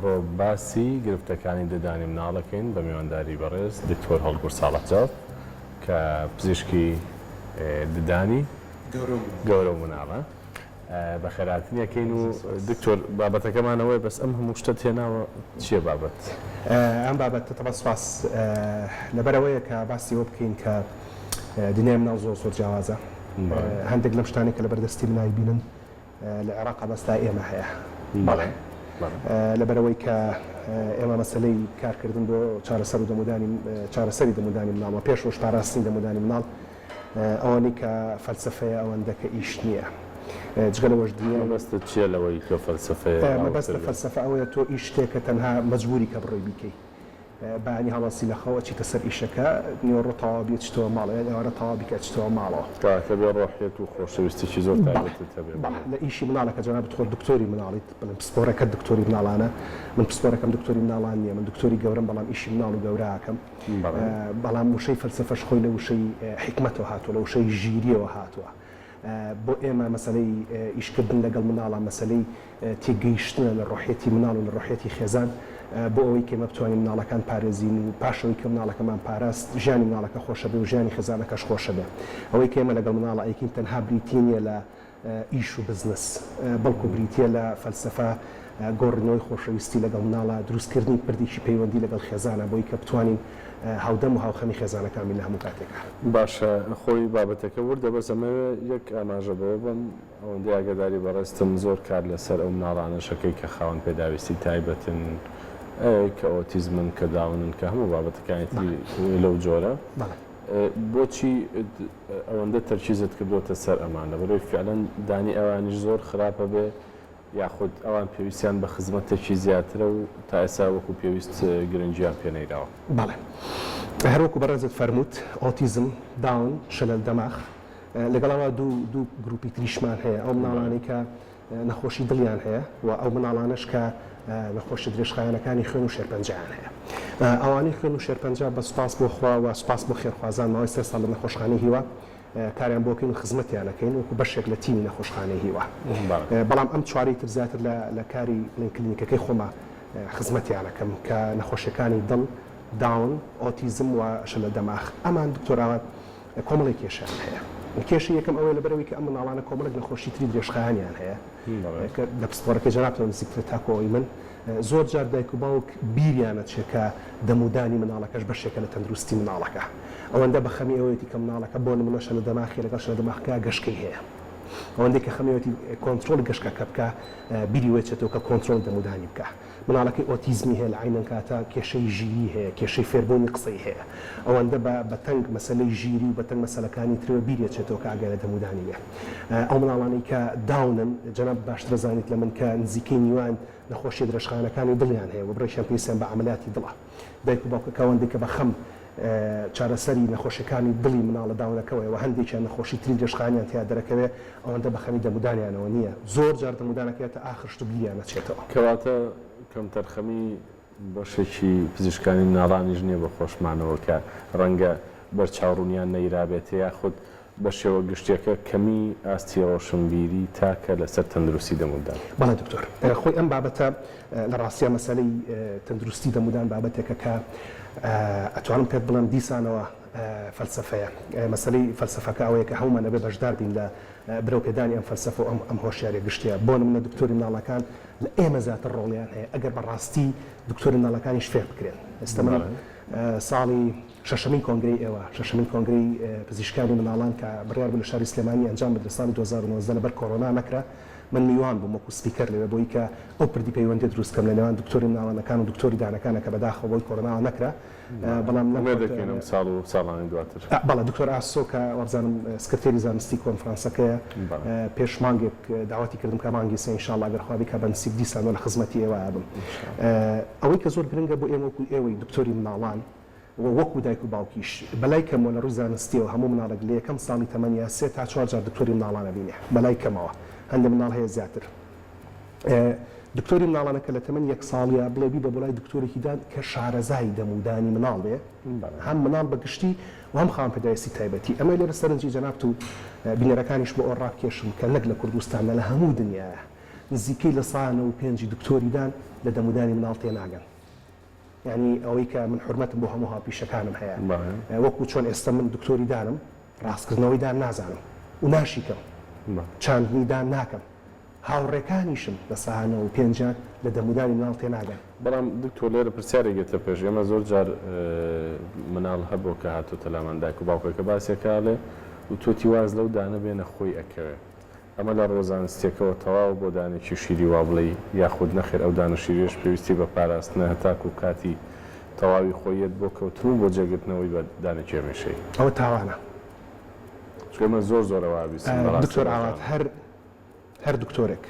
ئەمڕۆ باسی گرفتەکانی ددانی مناڵ ئەکەین بە میوانداری بەڕێز دکتۆر هەڵگورد ساڵح جاف کە پزیشکی ددانی گەورە و مناڵە. بەخێرهاتنی ئەکەین و دکتۆر بابەتەکەمان ئەوەیە بەس ئەم هەموو شتەت هێناوە چییە بابەت؟ ئەم بابەتە تەبعەن سوپاس لەبەر ئەوەیە کە باسی ئەوە بکەین کە دنیای مناڵ زۆر زۆر جیاوازە هەندێک لەم شتانەی کە لەبەر دەستی من ئەیبینن لە عێراقا بەس لای ئێمە هەیە بەڵێ لەبەرئەوەی کە ئێمە مەسەلەی کارکردن بۆ چارەسەر و دەمودانی چارەسەری دەمودانی مناڵ و پێش ئەوەش پاراستنی دەمودانی مناڵ ئەوەنەی کە فەلسەفەیە ئەوەندە کە ئیش نییە جگە لەوەش دنیای مەبەستت چییە لەوەی کە فەلسەفەیە مەبەست لە فەلسەفە ئەوەیە تۆ ئیش شتێکە تەنها مەجبوری کە بڕۆی بیکەی بەیانی هەڵەسی لە خەو ئەچیتە سەر ئیشەکە، نیوەڕۆ تەواو بی ئەچیتەوە ماڵەوە یان ئێوارە تەواو بی کە ئەچیتەوە ماڵەوە. کەواتە بێ ڕۆحیەت و خۆشەویستیی زۆر تایبەتت هەبێ بۆ. بەڵێ لە ئیشی مناڵەکە جەنابت خۆت دکتۆری مناڵیت بڵێم پسپۆرەکەت دکتۆری مناڵانە من پسپۆرەکەم دکتۆری مناڵان نییە من دکتۆری گەورەم بەڵام ئیشی مناڵ و گەورە ئەکەم بەڵام وشەی فەلسەفەش خۆی لە وشەی حیکمەتەوە هاتووە لە وشەی ژیرییەوە هاتووە. بۆ ئێمە مەسەلەی ئیشکردن لەگەڵ مناڵا مەسەلەی تێگەیشتنە لە ڕۆحیەتی مناڵ و لە ڕۆحیەتی خێزان بۆ ئەوەی کە ئێمە بتوانین مناڵەکان پارێزین و پاش ئەوەی کە مناڵەکەمان پاراست ژیانی مناڵەکە خۆشەبێ و ژیانی خێزانەکەش خۆشەبێ ئەوەی کە ئێمە لەگەڵ مناڵا ئەیکەین تەنها بریتی نییە لە ئیش و بزنس بەڵکو بریتییە لە فەلسەفە گۆڕینەوەی خۆشەویستی لەگەڵ مناڵا، دروستکردنی پردێکی پەیوەندی لەگەڵ خێزانا بۆی کە بتوانین هاودەم و هاوخەمی خێزانەکان بین لە هەموو کاتێکا. باشە خۆی بابەتەکە وردە بەس ئەمەوێ یەک ئاماژە بەوە بەم ئەوەندەی ئاگاداری بەڕێزتم زۆر کار لەسەر ئەو مناڵانەش ئەکەی کە خاوەن پێداویستی تایبەتن کە ئۆتیزمن کە داونن کە هەموو بابەتەکانی تری لەو جۆرە بۆچی ئەوەندە تەرکیزت کردۆتە سەر ئەمان لەبەرئەوەی فعلەن دانی ئەوانیش زۆر خراپە بێ یاخود ئەوان پێویستیان بە خزمەتێکی زیاترە و تا ئێستا وەکو پێویست گرنگیان پێ نەیراوە؟ بەڵێ هەر وەکو بەڕێزت فەرمووت ئۆتیزم، داون، شەلەل دەماغ، لەگەڵ ئەوە دوو دوو گروپی تریشمان هەیە ئەو مناڵانەی کە نەخۆشی دڵیان هەیە و ئەو مناڵانەش کە نەخۆشی درێژخایەنەکانی خوێن و شێرپەنجەیان هەیە. ئەوانەی خوێن و شێرپەنجە بە سوپاس بۆ خوا و سوپاس بۆ خێرخوازان ماوەی سێ ساڵ لە نەخۆشخانەی هیوا کاریان بۆ کەین و خزمەتیان ئەکەین وەکو بەشێک لە تیمی نەخۆشخانەی هیوا. بەڵام ئەم چوارەی تر زیاتر لە لە کاری بڵێین کلینیکەکەی خۆما خزمەتیان ئەکەم کە نەخۆشیەکانی دڵ، داون، ئۆتیزم و شلە دەماخ. ئەمان دکتۆر ئاوات کۆمەڵێک کێشەیان هەیە. کێشەی یەکەم ئەوەیە لەبەرئەوەی کە ئەم منداڵانە کۆمەڵێک نەخۆشی تری درێژخایەنیان هەیە کە لە پسپۆڕەکەی جەنابتەوە نزیکترە تاکو ئەوەی من. زۆر جار دایک و باوک بیریان ئەچێ کە دەمودانی مناڵەکەش بەشێکە لە تەندروستی مناڵەکە. ئەوەندە بە خەمی ئەوەیەتی کە مناڵەکە بۆ نمونە شەلە دەماخی لەگەڵ شەلە دەماخەکەیا گەشکەی هەیە. ئەوەندەی کە خەمی ئەوەیەتی کۆنترۆڵی گەشکەکە بکا بیری وەچێتەوە کە کۆنترۆڵی دەمودانی بکا. مناڵەکەی ئۆتیزمی هەیە لە عەینەن کاتا کێشەی ژیری هەیە، کێشەی فێربوونی قسەی هەیە. ئەوەندە بە بە تەنگ مەسەلەی ژیری و بە تەنگ مەسەلەکانی ترەوە بیری ئەچێتەوە کە ئاگای لە دەمودانی بێ. ئەو مناڵانەی کە داونن، جەنابت باشتر ئەزانیت لە من کە نزیکەی نیوان نەخۆشیە درێژخایەنەکانی دڵیان هەیە و بڕێکیان پێویستیان بە عەمەلیاتی دڵە. دایک و باوکەکە ئەوەندەی کە بە خەم چارەسەری نەخۆشیەکانی دڵی مناڵە داونەکەوەیە و هەندێکیان نەخۆشی تری درێژخایەنیان تیا دەرەکەوێ ئەوەندە بە خەمی دەمودانیانەوە نییە. زۆر جار دەمودانەکە یەتە ئاخر شت و بیریان ئەچێتەوە. کەواتە کەمتەرخەمی بەشێکی پزیشکانی مناڵانیش نییە بە خۆشمانەوە کە ڕەنگە بەرچاوڕوونیان نەیرابێتێ یاخود بە شێوە گشتیەکە کەمی ئاستی ڕۆشنبیری تاکە لەسەر تەندروستی دەمودان. بەڵێ دکتۆر خۆی ئەم بابەتە لە ڕاستیا مەسەلەی تەندروستی دەمودان بابەتێکە کە ئەتوانم پێت بڵێم دیسانەوە فەلسەفەیە مەسەلەی فەلسەفەکە ئەوەیە کە هەموومان ئەبێ بەشدار بین لە برەوپێدانی ئەم فەلسەفە و ئەم ئەم هۆشیاریە گشتیە بۆ نمونە دکتۆری مناڵەکان لە ئێمە زیاتر ڕۆڵیان هەیە ئەگەر بە ڕاستی دکتۆری مناڵەکانیش فێر بکرێن ئێستا من ساڵی شەشەمین کۆنگرەی ئێوە، شەشەمین کۆنگرەی پزیشکانی منداڵان کە بڕیار بوو لە شاری سلێمانی ئەنجام بدرێت ساڵی 2019 لەبەر کۆرۆنا نەکرا، من میوان بووم وەکو speaker لەوێ بۆی کە ئەو پردی پەیوەندیە دروست بکەم لە نێوان دکتۆری منداڵانەکان و دکتۆری دانەکانە کە بەداخەوە بەهۆی کۆرۆناوە نەکرا بەڵام لەم ئومێد دەکەین ئەم ساڵ و ساڵانی دواتر. بەڵێ دکتۆر ئاسۆ کە وابزانم سکرتێری زانستی کۆنفرانسەکەیە پێش مانگێک داوەتی کردم کە مانگی سێ ان شاء اللە گەر خوا بیکا بە نسیب دیسانەوە لە خزمەتی ئێوە ئەبم. ئەوەی کە زۆر گرنگە بۆ ئێمە وەکو ئێوەی دکتۆری منداڵان و وەکو دایک و باوکیش بەلای کەمەوە لە ڕووی زانستیەوە هەموو مناڵێک لە یەکەم ساڵی تەمەنیا سێ تا چوار جار دکتۆری مناڵان ئەبینێ بەلای کەمەوە هەندێ مناڵ هەیە زیاتر دکتۆری مناڵانە کە لە تەمەنی یەک ساڵیا بڵێ بیبە بۆ لای دکتۆرێکی دان کە شارەزای دەم و دانی مناڵ بێ هەم مناڵ بە گشتی و هەم خاوەن پێداویستی تایبەتی ئەمە لێرە سەرنجی جەنابت و بینەرەکانیش بۆ ئەوە ڕابکێشم کە نەک لە کوردستان لە هەموو دنیایا. نزیکەی 95% ی دکتۆری دان لە دەمودانی مناڵ تێناگەن. یانی ئەوەی کە من حورمەتم بۆ هەموو هاوپیشەکانم هەیە وەکو چۆن ئێستا من دکتۆری دانم ڕاستکردنەوەی دان نازانم و ناشیکەم چاندنی دان ناکەم هاوڕێکانیشم لە سەها 95یان لە دەمودانی مناڵ تێناگەن. بەڵام دکتۆر لێرە پرسیارێک یەتە پێش ئێمە زۆر جار مناڵ هەبووە کە هاتۆتە لامان دایک و باوکەکە باسێکە ئەڵێ وتوێتی واز لەو دانە بێنە خۆی ئەکەوێ ئەمە لە ڕووە زانستیەکەوە تەواوە بۆ دانێکی شیری وا بڵێی یاخود نەخێر ئەو دانە شیریەش پێویستی بە پاراستنە هەتاکوو کاتی تەواوی خۆی یەت بۆ کەوتن و بۆ جێگرتنەوەی بە دانێکی هەمیشەیی. ئەوە تاوانە. چونکە ئێمە زۆر زۆر ئەوە ئەبیستین بەڕاستی دکتۆر ئاوات ڕۆژانە. هەر هەر دکتۆرێک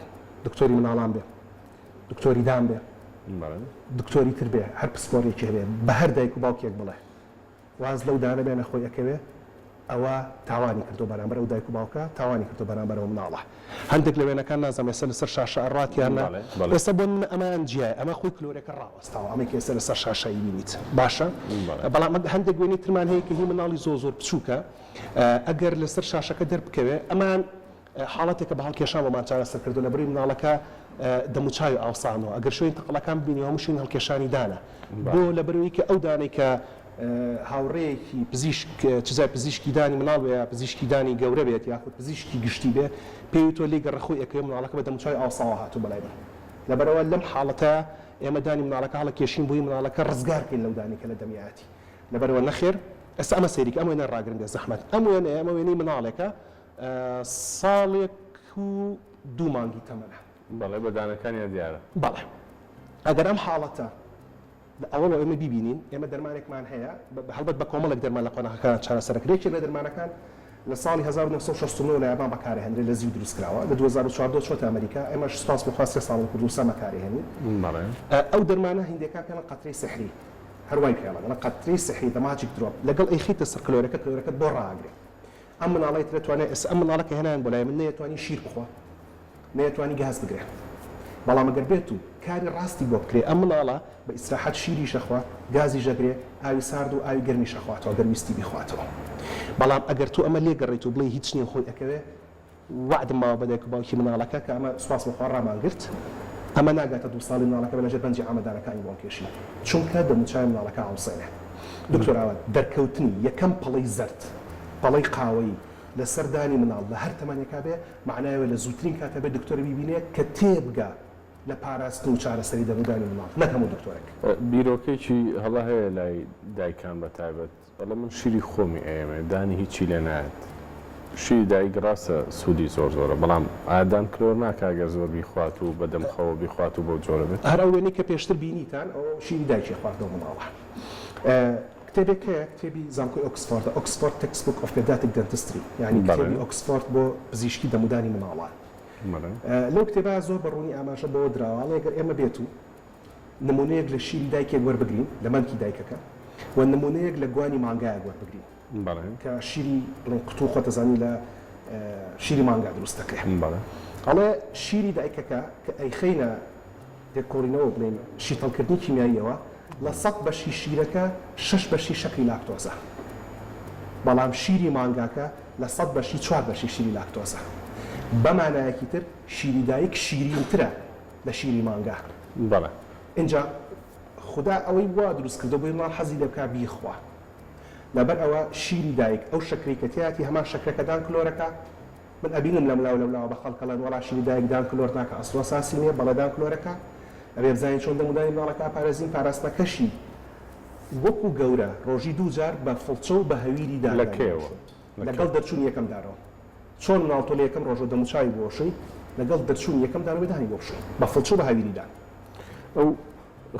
دکتۆری مناڵان بێ دکتۆری دان بێ بەڵێ. دکتۆری تر بێ هەر پسپۆریەکی هەبێ بە هەر دایک و باوکێک بڵێ واز لەو دانە بێنە خۆی ئەکەوێ ئەوە تاوانی کردوە بەرامبەر ئەو دایک و باوکە تاوانی کردوە بەرامبەر ئەو مناڵە هەندێک لە وێنەکان نازانم ئێستا لەسەر شاشە ئەڕات یان نا ئێستا بۆ نمونە ئەمەیان جیایە ئەمە خۆی کلۆرەکە ڕاوەستاوە ئەمەی کە ئێستا لەسەر شاشە ئەیبینیت باشە بەڵام هەندێک وێنەی ترمان هەیە کە هی مناڵی زۆر زۆر بچووکە ئەگەر لەسەر شاشەکە دەربکەوێ ئەمان حاڵەتێکە بە هەڵکێشان بۆمان چارەسەر کردووە لەبری مناڵەکە دەموچاوی ئاوسانەوە ئەگەر شوێنی تەقەڵەکان ببینی هەموو شوێنی هەڵکێشانی دانە بۆ لەبەرەوەی کە ئەو دانەی کە هاوڕێیەکی پزیشک چزای پزیشکی دانی مناڵ بێ یا پزیشکی دانی گەورە بێت یاخود پزیشکی گشتی بێ پێی وتووە لێی گەڕە خۆی ئەکەوێ مناڵەکە بە دەموچاوی ئاوساوە هاتوو بەلای من لەبەرئەوە لەم حاڵەتە ئێمە دانی مناڵەکە هەڵەکێشین بۆی مناڵەکە ڕزگار کەین لەو دانی کە لە دەمیایەتی لەبەرئەوە نەخێر ئێستا ئەمە سەیری کە ئەم وێنە ڕاگرن بێ زەحمەت ئەم وێنەیە ئەمە وێنەی مناڵێکە ساڵێک و دوو مانگی تەمەنە. بەڵێ بە دانەکانیان دیارە. بەڵێ ئەگەر ئەم حاڵەتە لە ئەوەڵەوە ئێمە بیبینین، ئێمە دەرمانێکمان هەیە، هەڵبەت بە کۆمەڵێک دەرمان لە قۆناغەکان چارەسەر دەکرێت، یەکێک لە دەرمانەکان لە ساڵی 1969 لە یابان بەکارئەهێنرێت، لە زیو دروست کراوە، لە 2014 چۆتە ئەمریکا، ئێمەش سوپاس بۆ خوا سێ ساڵە لە کوردستان بەکارئەهێنین. بەڵێ. ئەو دەرمانە هیندێکان پێڵێن قەترەی سحری، هەر وای پێڵێن، ئەڵێن قەترەی سحری، The Magic Drop، لەگەڵ ئەیخەیتە سەر کلۆرەکە، کلۆرەکەت بۆ ڕائەگرێ. ئەم مناڵەی ترە توانای ئێستا ئەم مناڵە کە هێنایان بۆ لای من نەیەتوانی شیر بخوا نەیەتوانی گاز بگرێ بەڵام ئەگەر بێت و کاری ڕاستی بۆ بکرێ ئەم مناڵە بە ئیسراحەت شیریش ئەخوا گازیش ئەگرێ ئاوی سارد و ئاوی گەرمیش ئەخواتەوە گەر ویستی بیخواتەوە بەڵام ئەگەر تۆ ئەمە لێگەڕێیت و بڵێی هیچ نیە خۆی ئەکەوێ وەعدم ماوە بە دایک و باوکی مناڵەکە کە ئەمە سوپاس بۆ خوا ڕامان گرت ئەمە ناگاتە دوو ساڵی مناڵەکە بە لەژێر بەنجی عامە دانەکانی بۆم کێشی چونکە دەموچاوی مناڵەکە ئاوسێنێ دکتۆر ئاوات دەرکەوتنی یەکەم پەڵەی زەرد پەڵەی قاوەیی لەسەر دانی مناڵ لە هەر تەمەنێکا بێ مەعنای ئەوەیە لە زووترین کاتا بێ دکتۆر بیبینێ کە تێبگا لە پاراستن و چارەسەری دەمودانی مناڵ نەک هەموو دکتۆرێک. بیرۆکەیەکی هەڵە هەیە لای دایکان بە تایبەت ئەڵێ من شیری خۆمی ئەیەمێ دانی هیچی لێ نایەت شیری دایک ڕاستە سوودی زۆر زۆرە بەڵام ئایا دان کلۆر ناکا گەر زۆر بیخوات و بە دەم خەوە بیخوات و بەو جۆرە بێت؟ هەر ئەو وێنەی کە پێشتر بینیتان ئەوە شیری دایکی خواردەوە مناڵە کتێبێک هەیە کتێبی زانکۆی ئۆکسفۆردە Oxford Textbook of Pediatric Dentistry یانی کتێبی ئۆکسفۆرد بۆ پزیشکی دەمودانی مناڵان لەو کتێبە زۆر بە ڕوونی ئاماژە بەوە دراوە ئەڵێ گەر ئێمە بێت و نموونەیەک لە شیری دایکێک وەربگرین لە مەمکی دایکەکە و نموونەیەک لە گوانی مانگایەک وەربگرین کە شیری بڵێن قوتوو خۆت دەزانی لە شیری مانگا دروست دەکرێ ئەڵێ شیری دایکەکە کە ئەیخەینە لێکۆڵینەوە بڵێین شیتەڵکردنی کیمیاییەوە لە سەد بەشی شیرەکە شەش بەشی شەکری لاکتۆزە بەڵام شیری مانگاکە لە سەد بەشی چوار بەشی شیری لاکتۆزە بە مانایەکی تر شیری دایک شیرینترە لە شیری مانگا. بەڵێ. ئینجا خودا ئەوەی وا دروست کردوە بۆی منداڵ حەزی لێ بکا بیخوا لەبەر ئەوە شیری دایک ئەو شەکرەی کە تیایەتی هەمان شەکرەکە دان کلۆرەکە من ئەبینم لەملاو لەولاوە بە خەڵک ئەڵێن وەڵا شیری دایک دان کلۆر ناکا ئەسڵ و ئەساسی نیە بەڵێ دان کلۆرەکە ئەبێ بزانین چۆن دەم و دانی منداڵەکە ئەپارێزین پاراستنەکەشی وەکو گەورە ڕۆژی دوو جار بە فڵچە و بە هەویری دان لە دانی کەیەوە؟ بشۆن لەگەڵ دەرچوونی یەکەم دانەوە. چۆن مناڵ تۆ لە یەکەم ڕۆژەوە دەموچاوی بۆ شۆی، لەگەڵ دەرچوونی یەکەم دانەوەی دانی بۆ بشۆی، بە فڵچە و بە هەویری دان. ئەو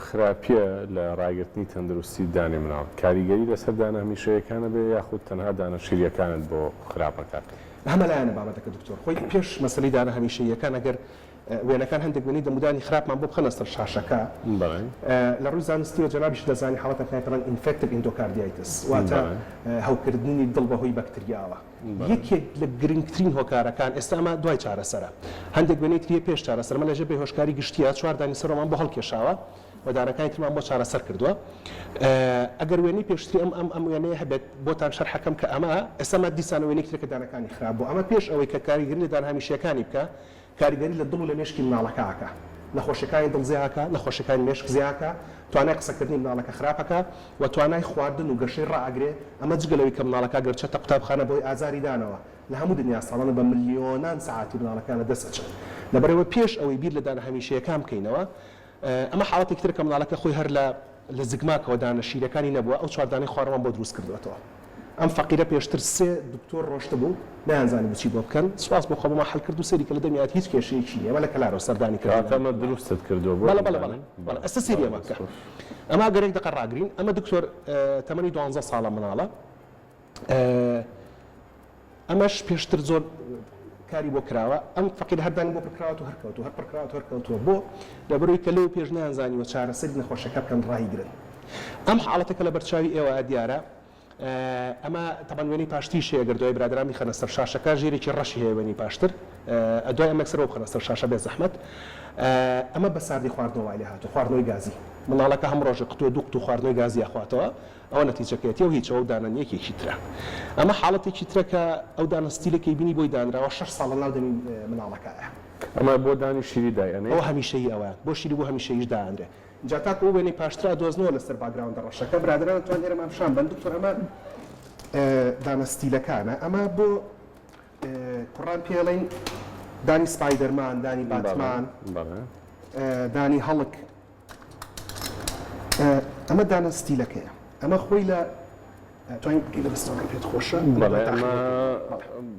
خراپیە لە ڕاگرتنی تەندروستی دانی مناڵ کاریگەری لەسەر دانە هەمیشەیەکان ئەبێ یاخود تەنها دانە شیریەکانت بۆ خراپ ئەکات؟ هەمەلایەنە بابەتەکە دکتۆر، خۆی پێش مەسەلەی دانە هەمیشەییەکان ئەگەر وێنەکان هەندێک وێنەی دەمودانی خراپمان بۆ بخەنە سەر شاشەکە لە ڕووی زانستیەوە جەنابیشت دەزانی حاڵەتەکانی پێڵێن infective endocarditis واتە هەوکردنی دڵ بەهۆی بەکتریاوە. یەکێک لە گرنگترین هۆکارەکان، ئێستا ئەمە دوای چارەسەرە، هەندێک وێنەی تری هەیە پێش چارەسەر، ئەمە لەژێر بێهۆشکاری گشتییە، چوار دانی سەرەوەمان بۆ هەڵکێشاوە و دانەکانی ترمان بۆ چارەسەر کردووە. ئەگەر وێنەی پێشتری ئەم ئەم ئەم وێنەیە هەبێت بۆتان شەرحەکەم کە ئەمە ئێستا ئەمە دیسانە وێنەیەکی ترە کە دانەکانی خراپ بوو، ئەمە پێش ئەوەی کە کاریگەری لە دانە هەمیشەیەکانی بکا. کاریگەری لە دڵ و لە مێشکی مناڵەکە ئەکا. نەخۆشیەکانی دڵ زیا ئەکا، نەخۆشیەکانی مێشک زیا ئەکا، توانای قسەکردنی مناڵەکە خراپ ئەکا و توانای خواردن و گەشەی ڕائەگرێ، ئەمە جگە لەوەی کە مناڵەکە گەر چەتە قوتابخانە بەهۆی ئازاری دانەوە لە هەموو دنیا ساڵانە بە ملیۆنان سەعاتی مناڵەکان لە دەست ئەچن. لەبەرئەوە پێش ئەوەی بیر لە دانە هەمیشەیەکان بکەینەوە ئەمە حاڵەتێکی ترە کە مناڵەکە خۆی هەر لە لە زگماکەوە دانە شیرەکانی نەبووە ئەو چواردانەی خواروان بۆ دروست کردووەتەوە ئەم فەقیرە پێشتر سێ دکتۆر ڕۆشتبوو نەیانزانیبوو چی بۆ بکەن سوپاس بۆ خوا بۆمان حەل کرد و سەیری کە لە دەمیات هیچ کێشەیەکی نییە ئەمە لە کەلارەوە سەردانی کردین کەواتە ئەمە دروستت کردووە بۆ بەڵێ بەڵێ بەڵێ بەڵێ ئەستە سەیری ئەمە بکە ئەمە ئەگەر یەک دەقە ڕاگرین ئەمە دکتۆر تەمەنی دوانزە ساڵە مناڵە ئەمەش پێشتر زۆر کاری بۆ کراوە ئەم فەقیرە هەر دانی بۆ پڕکراوەتەوە هەر کەوتووە هەر پڕکراوەتەوە هەر کەوتووە بۆ؟ لەبەرئەوەی کە لەو پێش نەیانزانیوە چارەسەری نەخۆشەکە بکەن ڕایگرن ئەم حاڵەتە کە لەبەرچاوی ئێوە دیارە ئەمە تەبعەن وێنەی پاشتریش هەیە گەر دوای برادەران بیخەنە سەر شاشەکە ژێرێکی ڕەشی هەیە وێنەی پاشتر دوای ئەمە یەکسەر بۆ بخەنە سەر شاشە بێ زەحمەت ئەمە بە ساردی خواردنەوە وای لێ هاتووە خواردنەوەی گازی منداڵەکە هەم ڕۆژێ قوتووە دوو قوتوو خواردنەوەی گازی ئەخواتەوە ئەوە نەتیجەکەیەتی ئەو هیچە ئەو دانە نیە یەکێکی ترە ئەمە حاڵەتێکی ترە کە ئەو دانە ستیلەکەی بینی بۆی دانراوە شەش ساڵە ناو دەمی مناڵەکایە. ئەمە بۆ دانی شیری دای ئەنێی؟ ئەوە هەمیشەیی ئەوەیان بۆ شیری بۆ هەمیشەییش دائەنرێ جا تاکو ئەو وێنەی پاشتر ئەدۆزنەوە لەسەر background ە ڕەشەکە برادەران ئەتوان ئێرەمان پیشان بەن دکتۆر ئەمە دانە ستیلەکانە ئەمە بۆ کوڕان پێ ئەڵێن دانی سپایدەرمان دانی باتمان دانی هەڵک ئەمە دانە ستیلەکەیە ئەمە خۆی لە توانین بگەی لە دەستەوە پێت خۆشە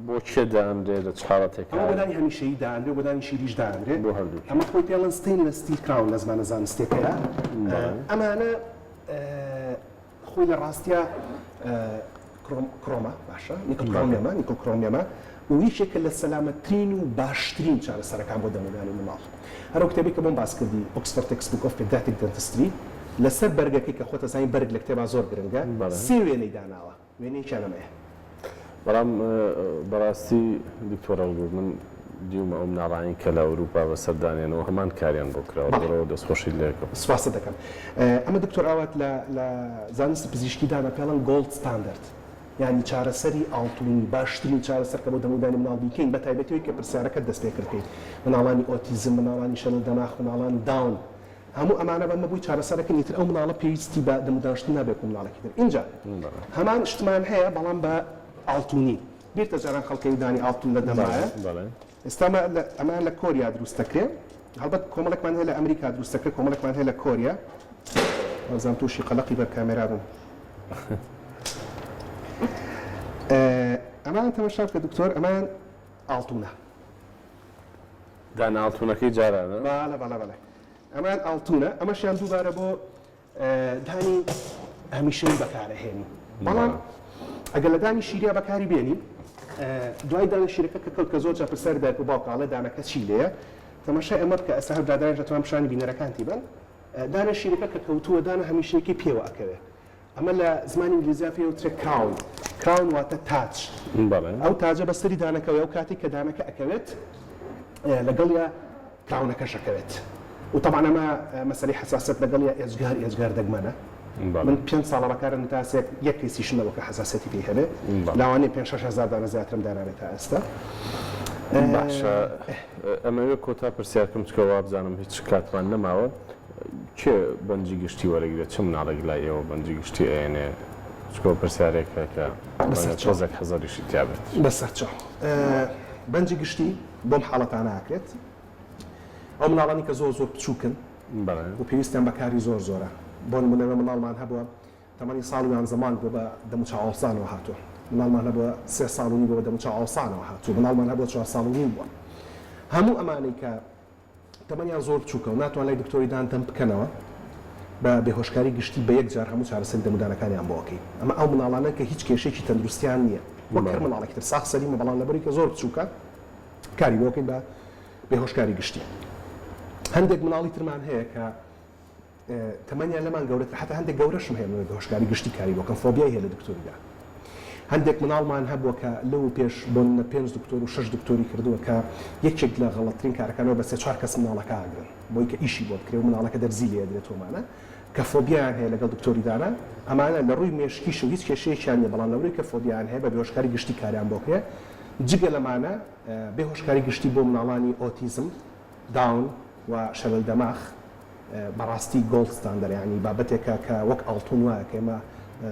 بۆ کێ دانرێ لە چ حاڵەتێک ئەمە بۆ دانی هەمیشەیی دانرێ بۆ دانی شیریش دانرێ بۆ هەردوو ئەمە خۆی پێڵن stainless steel crown لە زمانە زانستیەکەیە ئەمانە خۆی لە ڕاستیا chrome ە باشە nickel chromium ە nickel chromium ە و یەکێکە لە سەلامەتترین و باشترین چارەسەرەکان بۆ دەمودانی منداڵ. هەر ئەو کتێبەی کە بۆم باس کردی Oxford Textbook of Pediatric Dentistry لەسەر بەرگەکەی کە خۆت ئەزانی بەرگ لە کتێبا زۆر گرنگە سێ وێنەی داناوە وێنەیەکیان ئەمەیە. بەڵام بەڕاستی دکتۆر ڕەوگور من دیومە ئەو مناڵانەی کە لە ئەوروپا بەسەر دانێنەوە هەمان کاریان بۆ کراوە لەبەرئەوە دەستخۆشیت لێ ئەکەم. سوپاست دەکەم. ئەمە دکتۆر ئاوات لە لە زانستی پزیشکی دانا پێڵەن gold standard یانی چارەسەری ئاڵتونی باشترین چارەسەر کە بۆ دەمودانی مناڵ بیکەین بە تایبەتی ئەوەی کە پرسیارەکەت دەست پێ کرد پێی مناڵانی ئۆتیزم مناڵانی شەلەل دەماخ مناڵانی داون هەموو ئەمانە بەمە بۆی چارەسەرەکەن ئیتر ئەو مناڵە پێویستی بە دەمودانشتن نابێت وەکو مناڵێکی تر ئینجا هەمان شتمان هەیە بەڵام بە ئاڵتونی بیرتە جاران خەڵکەی دانی ئاڵتون لە دەمایە ئێستا ئەمە لە کۆریا دروست دەکرێ هەڵبەت کۆمەڵێکمان هەیە لە ئەمریکا دروست دەکرێت کۆمەڵێکمان هەیە لە کۆریا وابزانم تووشی قەلەقی بەر کامێرا بووم ئەمان تەمەشا بکە دکتۆر ئەمان ئاڵتونە دانە ئاڵتونەکەی جارانە؟ بەڵێ بەڵێ بەڵێ ئەمەیان ئاڵتونە ئەمەشیان دووبارە بۆ دانی هەمیشەیی بەکارەهێنین بەڵام ئەگەر لە دانی شیریا بەکاری بێنین دوای دانە شیرەکە کە کەوت کە زۆر جار پرسیاری دایک و باوکە ئەڵێ دانەکە چی لێیە تەماشای ئەمە بکە ئێستا هەر برادەرانیش دەتوان پیشانی بینەرەکانتی بەن دانە شیرەکە کە کەوتووە دانە هەمیشەیەکەی پێوە ئەکەوێ ئەمە لە زمانی ئینگلیزیا پێی ئەوترێ crown، crown واتە تاج، ئەو تاجە بە سەری دانەکەوەیە، ئەو کاتەی کە دانەکە ئەکەوێت لەگەڵیا crown ەکەش ئەکەوێت و تەبعەن ئەمە مەسەلەی حەساسیەت لەگەڵیا ئێجگار ئێجگار دەگمەنە من پێنج ساڵە بەکارم تا ئێستا یەک کەیسیشم نەبووە کە حەساسیەتی پێی هەبێ لاوانەیە پێنج 6000 دانە زیاترم دانابێت تا ئێستا. باشە ئەمەوێ کۆتا پرسیار بکەم چونکە وابزانم هیچ کاتمان نەماوە کێ بەنجی گشتی وەرەگرێت چ مناڵێک لای ئێوە بەنجی گشتی ئەیەنێ چکۆ پرسیارێکە کە ڕەنگە تۆزێک حەزەریشی تیا بێت. بەسەرچاو. بەنجی گشتی بۆم حاڵەتانە ئەکرێت ئەو مناڵانی کە زۆر زۆر بچووکن و پێویستیان بە کاری زۆر زۆرە بۆ نمونە ئێمە مناڵمان هەبووە تەمەنی ساڵ و یانزە مانگ بووە بە دەموچاو ئاوسانەوە هاتووە مناڵمان هەبووە سێ ساڵ و نیو بووە بە دەموچاو ئاوسانەوە هاتووە مناڵمان هەبووە چوار ساڵ و نیو بووە هەموو ئەمانەی کە تەمەنیان زۆر بچووکە و ناتوان لای دکتۆری دان دەم بکەنەوە، بە بێهۆشکاری گشتی بە یەک جار هەموو چارەسەری دەمودانەکانیان بۆ ئەکەین. ئەمە ئەو مناڵانەن کە هیچ کێشەیەکی تەندروستیان نییە، وەک هەر مناڵێکی تر ساغ سەلیمە، بەڵام لەبەرئەوەی کە زۆر بچووکە کاری بۆ ئەکەین بە بێهۆشکاری گشتی. هەندێک مناڵی ترمان هەیە کە تەمەنیان لەمان گەورەترە حەتا هەندێک گەورەشم هەیە من بە هۆشکاری گشتی کاری بۆ کەم فۆبیای هەیە لە دکتۆریدا هەندێک مناڵمان هەبووە کە لەو پێش بۆ نمونە پێنج دکتۆر و شەش دکتۆری کردووە کە یەکێک لە غەڵەتترین کارەکانەوە بە سێ چوار کەس مناڵەکە ئاگرن بۆی کە ئیشی بۆ بکرێ و مناڵەکە دەرزی لێ ئەدرێت ومانە کە فۆبیایان هەیە لەگەڵ دکتۆری دانا ئەمانە لە ڕووی مێشکیش و هیچ کێشەیەکیان نیە بەڵام لەبەرئەوەی کە فۆبیایان هەیە بە بێهۆشکاری گشتی کاریان بۆ کرێ. جگە لەمانە بێ هۆشکاری گشتی بۆ مناڵانی ئۆتیزم، داون و شەلەل دەماخ بەڕاستی gold standard ە یانی بابەتێکە کە وەک ئاڵتون وایە کە ئێمە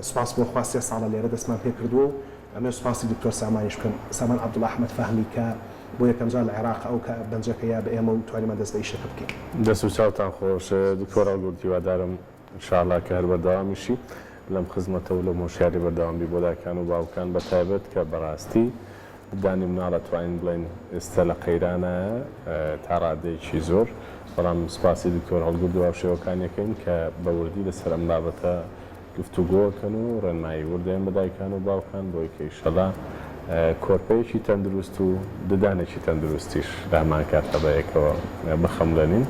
سوپاس بۆ خوا سێ ساڵە لێرە دەستمان پێ کردووە و ئەمەوێ سوپاسی دکتۆر سامانیش بکەم سامان عەبدوڵا ئەحمەد فەهمی کە بۆ یەکەم جار لە عێراق ئەو کە بەنجەکە یا بە ئێمە و توانیمان دەست بە ئیشەکە بکەین. دەست و چاوتان خۆش دکتۆر هەڵگورد هیوادارم ان شاء اللە کە هەر بەردەوامیشی لەم خزمەتە و لەم هۆشیاری بەردەوام بی بۆ دایکان و باوکان بە تایبەت کە بەڕاستی ددانی مناڵ ئەتوانین بڵێین ئێستا لە قەیرانایە تا ڕادەیەکی زۆر بەڵام سوپاسی دکتۆر هەڵگورد و هاوشێوەکانی ئەکەین کە بە وردی لەسەر ئەم بابەتە گفتوگۆ ئەکەن و ڕێنمایی ورد دەیەن بە دایکان و باوکان بۆی کە ئیشەڵا کۆرپەیەکی تەندروست و ددانێکی تەندروستیش لە هەمان کاتدا بە یەکەوە بخەمڵێنین.